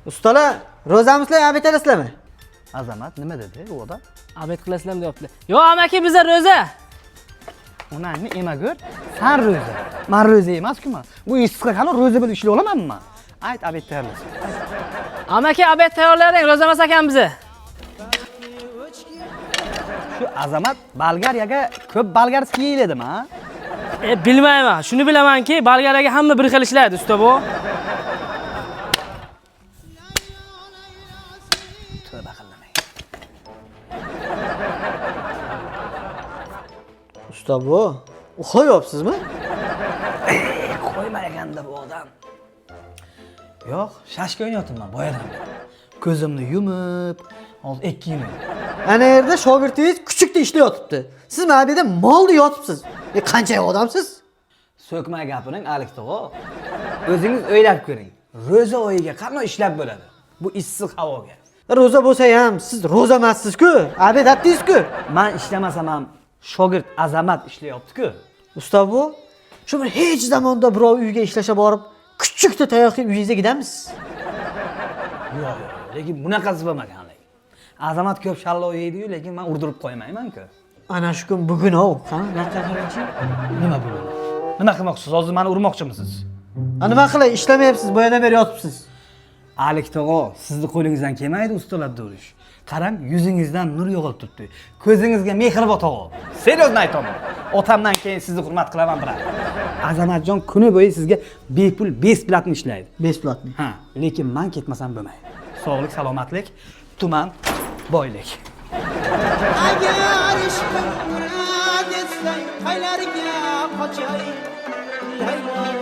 Ustalar, ro'zamisizlar, обед elasizlarmi? Azamat nima dedi u odam? Обед qilasizlarmi deyaptilar. Yo'q, amaki, biza ro'za. Onangni emagur, san ro'za. Man ro'za emas-ku man. Bu issiqda qani ro'za bilib ishlay olamanmi man? Ayt, обед tayyorlasin. Amaki, обед tayyorlaring, ro'za emas ekan biza. Shu Azamat Bolgariyaga ko'p болгарский yeyiladimi, ha? E, bilmayman. Shuni bilamanki, Bolgariyaga hamma bir xil ishlaydi, usta bu. Tavba qilmang. Usta bu, uxlayapsizmi? Qo'ymaganda bu odam. Yo'q, shashka o'ynayapman boyadan beri. Ko'zimni yumib, hozir ikki yumib. Ana yerda shogirdingiz kuchukda ishlayotibdi. Siz mana bu yerda molda yotibsiz. E, qancha odamsiz? So'kma gapiring, Alik tog'a. O'zingiz o'ylab ko'ring. Ro'za oyiga qanday ishlab bo'ladi? Bu issiq havoga. Ro'za bo'lsa ham siz ro'za emassiz-ku. Обед atdingiz-ku. Man ishlamasam ham shogird Azamat ishlayapti-ku. Usta bu, shu bir hech zamonda birov uyga ishlasha borib, kuchukda tayoq yeb uyingizga gidamisiz? Yo'q, yo'q, lekin bunaqasi bo'lmagan lekin. Azamat ko'p shallo yeydi-yu, lekin men urdirib qo'ymayman-ku. Ana shu kun bugun ov, ha? Buyoqqa qarangchi. Nima bugun? Nima qilmoqchisiz? Hozir meni urmoqchimisiz? A, nima qilay, ishlamayapsiz, boyadan beri yotibsiz. Alik tog'a, sizni qo'lingizdan kelmaydi ustalarni urish. Qarang, yuzingizdan nur yog'ilib turibdi. Ko'zingizga mehr bor tog'a. Серьезно aytaman. Otamdan keyin sizni hurmat qilaman, брат. Azamatjon kuni bo'yi sizga bepul, бесплатно ishlaydi. Бесплатный. Ha, lekin men ketmasam bo'lmaydi. Sog'lik, salomatlik, tuman, boylik. Agar ishqim murad etsang, qaylarga qochay, Laylo?